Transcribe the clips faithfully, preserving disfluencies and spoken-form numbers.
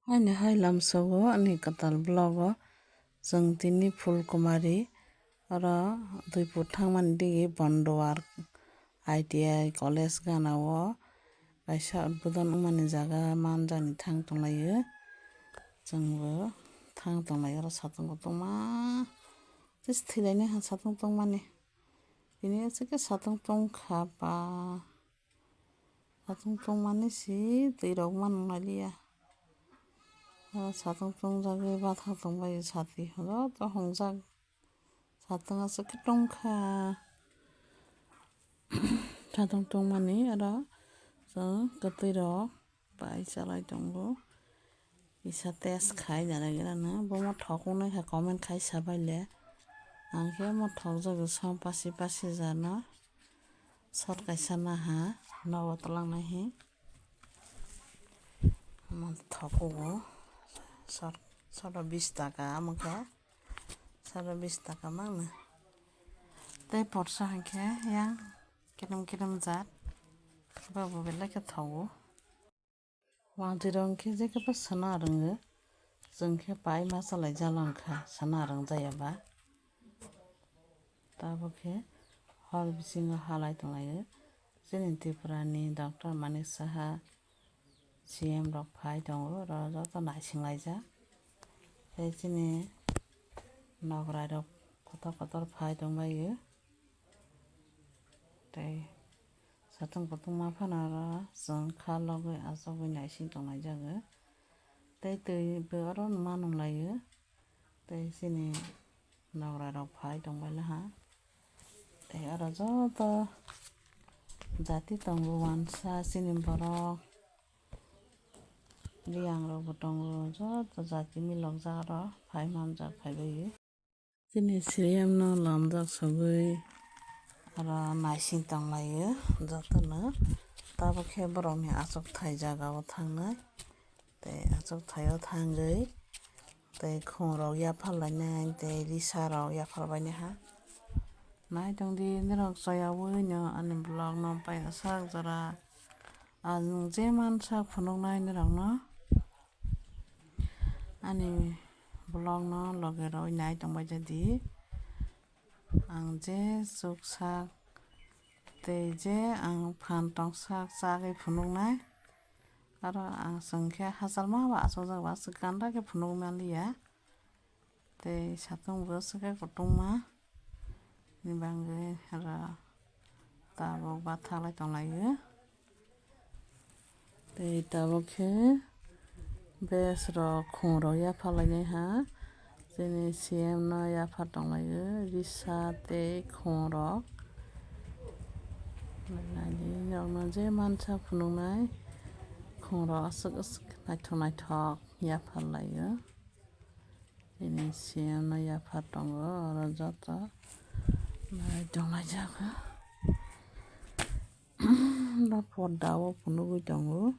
Haini hai lamsogo ani kwtal vlog o chwng tini Phulkumari oro Duipur thangmani digi Bondowar I T I college gana o kaisa udbodon wngmani jaga manjani thang tonglaio. Chwngbo thang tonglaio oro satung kotongma tei thwilaini ha satung tongmani tini aswk khe satung tongkha ba. Satung tongmani si twi rok ma nung lailiya. Oro satung tongjagwi bathang tongbai sati joto hongjak. Satung aswk khe tongkha. Satung tongmani oro chwng kwtwi rok bai chalai tongo. Kisa test khai nana gana no. Bomo thok wngnai kha comment khai sabaile. Ang khe omo thok jagwi som pasi pasi jano. Sot kaisa naha nogo twlangnai hi. Omo thokugo. Sot, soto bis taka omo khe. Soto bis taka mangna. Tei porsa hinkhe yang kirim kirim jat. Bobo belai khe thogo. Wanjwi rok khe je khe sona rwngo, chwng khe pai ma chalai jala wngkha sona rwngjaya ba. Tabuk khe hor bisingo halai tonglaio. Chini Tripura ni Doctor Manik Saha C M rok phai tongo, oro joto naising laijak. Tei chini nograi rok kotor kotor phai tongbaio. Tei satung kutung ma phano oro chwng kha logwi achugwi naising tonglai jago. Tei twi bo oro ma nung laio. Tei chini nograi rok phai tongbai laha. Tei oro joto jati tongo wansa chini borok. Riyang rok bo tongo joto jati milok jak oro phai manjak phaibai. Chini siriyam no lamjak sogwi oro naising tonglaio jotono. Tabuk khe borokni achukthai jaga o thangnai tei achukthai o thangwi tei khum rok yaphar lainai tei risa rok yaphar bainai ha. Naitongdi norok choyaui no ani vlog no paina sak jora. Ang je mansa phunuknai norokno ani vlog no loge roi nai tongbai jadi. Ang je chuksak tei je ang phan tongsak chagwi phunuknai. Aro ang chwng khe hachalma ba achukjak ba aswk ganda khe phunuk manliya. Tei satung bo swkhe kutung ma ni bagwi oro tabuk bathalai tonglaio. Tei tabuk khe bes rok khum rok yaphar lainai ha. Chini C M no yaphar tonglaio risa tei khum rok. Nokno je mansa phunuknai khum rok aswk aswk naithok naithok yaphar laio. Chini C M no yaphar tongo, oro joto nai tonglaijak. Ba podda o phunugwi tongo.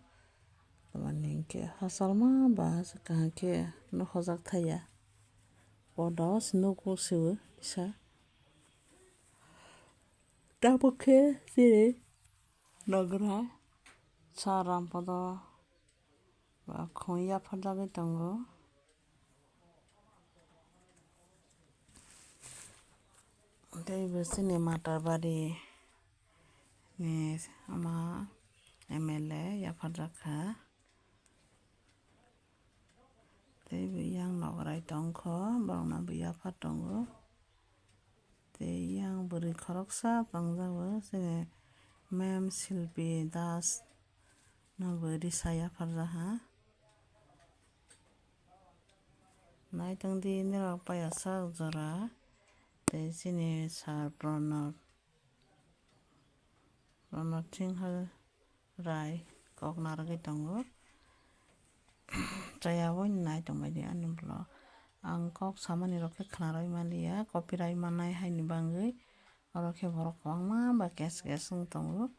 Tamani hinkhe hachalma ba kaham khe nokhojak thaiya. Podda o se nugo se o kisa. Tabuk khe chini nograi sa rampodo ba khum yapharjagwi tongo. Tei bo chini Matarbari ni ama M L A yapharjak kha. Tei bo yang nograi tongkho, borokno bo yaphar tongo. Tei yang bwrwi khoroksa tongjago, chini ma'am Silpi Das no bo risa yapharjaha. Naitongdi norok paiyasak jora, tei chini sir Pranab, Pranab Singha Rai kok narwgwi tongo. Chaya bo nai tongbaidi ani vlog. Ang kok samani rok khe khwnarwi manliya, copyright mannai haini bagwi. Oro khe borok kwbangma ba kes kes wng tongo.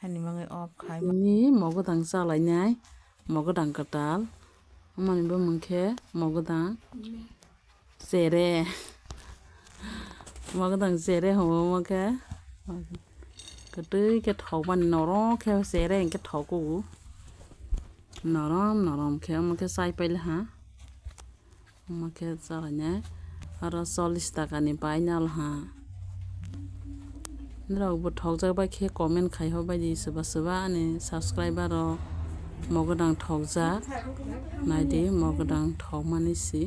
Haini bagwi off khai. Tini mogodang chalainai, mogodang kwtal. Wngmani bumung khe mogodang chere. Mogodang chere hwnwi omo khe. Kwtwi khe thokmani norok khe chere hinkhe thogo. Norom norom khe omo khe chai paila ha. Omo khe chalainai. Aro chollish taka ni painal ha. Norok bo thokjak bai khe comment khai ho bai di, soba soba ani subscriber rok mogodang thokjak. Nai di, mogodang thokmani si.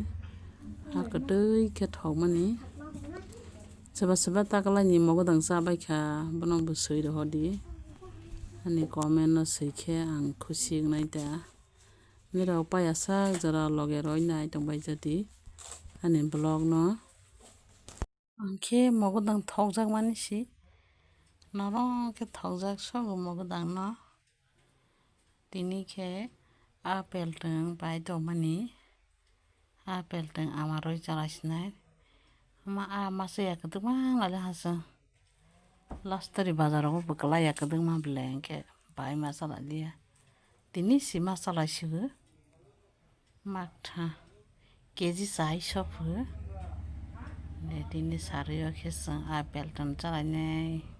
Ha kwtwi khe thokmani. Soba soba taklaini mogodang cha bai kha, bono bo swi rohor di. Ani comment no swi khe ang khusi wngnai da. Nirok paya sak jora loge roi nai tong bai jadi ani vlog no. Ang khe mogodang thokjak mani si. Norok khe thokjak sobo mogodang no. Tini khe apple twng pai tongmani. Apple twng ama roi chalai sinai. Ma a masa ya kwdwkma lailai ha chwng. Last tari bazar rogo bwkla ya kwdwkma belai hwnkhe bai ma chalai liya. Tini si ma chalai sigo. Maktha. K G chai sopho. De tini sarwi o khe chwng apple twng chalainai.